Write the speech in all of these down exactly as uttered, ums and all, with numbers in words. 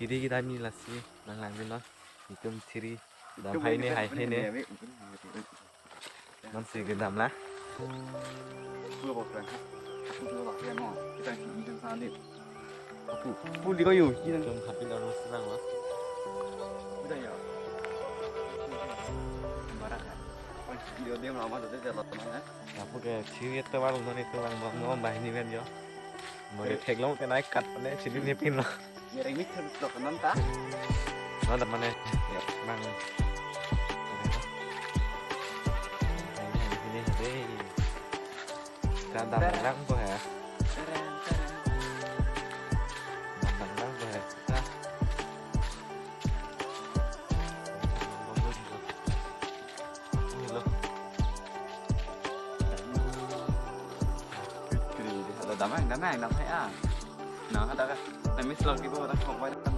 Thiri kedam-i lasi nanglang dun lo. Itum thiri dam hai ne, hai hai ne. Non si kedam la. Puli ko yu. Itum happy dam lo, sedang lo. Video dia lama tuh, dia lama ya. Lapu ke thiri tovar lo, non itovar lo, non banghini pen jo. Mori theklong te nai kat ne chili ne pin lo. Nyereng ni terus lo kanan ta. Non ta mane, ya, bang. Ini, ini, ini. Dam, dam lang po he. Dam, dam lang po he. Ah. Ini lo. Kiri, kiri, ada damang, damang, damang, ah. Nah, ada kan. Tapi selagi bawa dah kok bayar kan.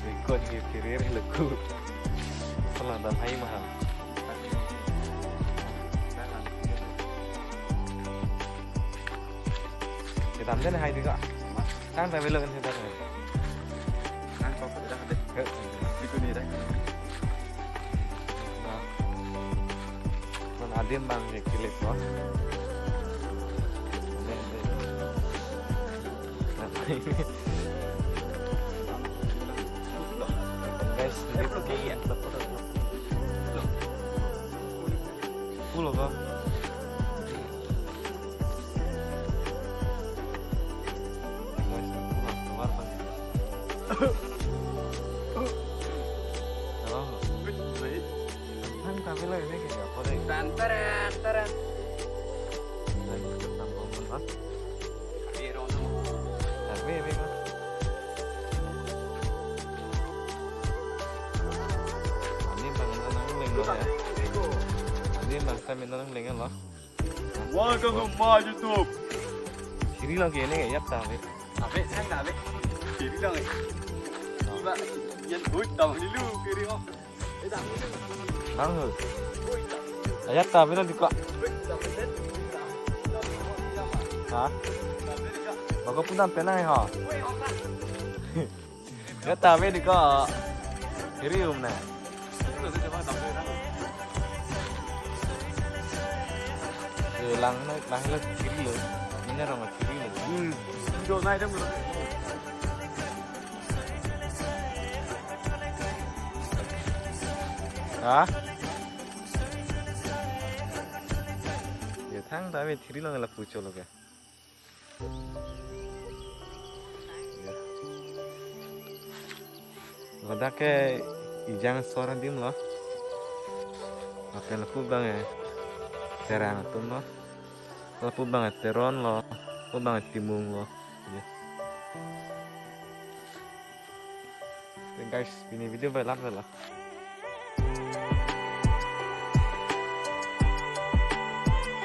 Ikut kiri, kiri, luku. Salah dam hai mahal. Kedam den hai dika. Tang ta velo kan kita. Tang kok kita deh. He. Ikut ni deh. Nah. Non adim bang ke kilik ko. Guys, ini tuh kayak pulo ko. Guys, pulo keluar bang. Oh. Hang kami lah ini kayak apa deh? Tan, taran, taran. Lagi ketemu teman, Mas. Tapi ini kan. Ini bang, ini nang leng lo ya. Ini bang, kami nang leng lo. Welcome to my YouTube. Thiri lang ke ini ya, tapi. Tapi, saya nggak, tapi. Thiri lang, eh. Iba, yan, hui, tahu dulu, thiri, oh. Nang ho. Ayat ta bela dikla. Ha? Bago pudam penang ha. Ayat ta bela dikla. Kiri um na. Lang na, lang na kiri lo. Ini orang kiri lo. Hmm. Video na dem. Ha? Ya, thang ta me thiri lang lapu cholo ke. Ya. Ladak ke ejang sor adim lo. Lapen lapu bang e Terang atum lo. Lapu bang e Teron lo. Lapu bang e Timung lo. Ya. Oke guys, pini video bailat bela.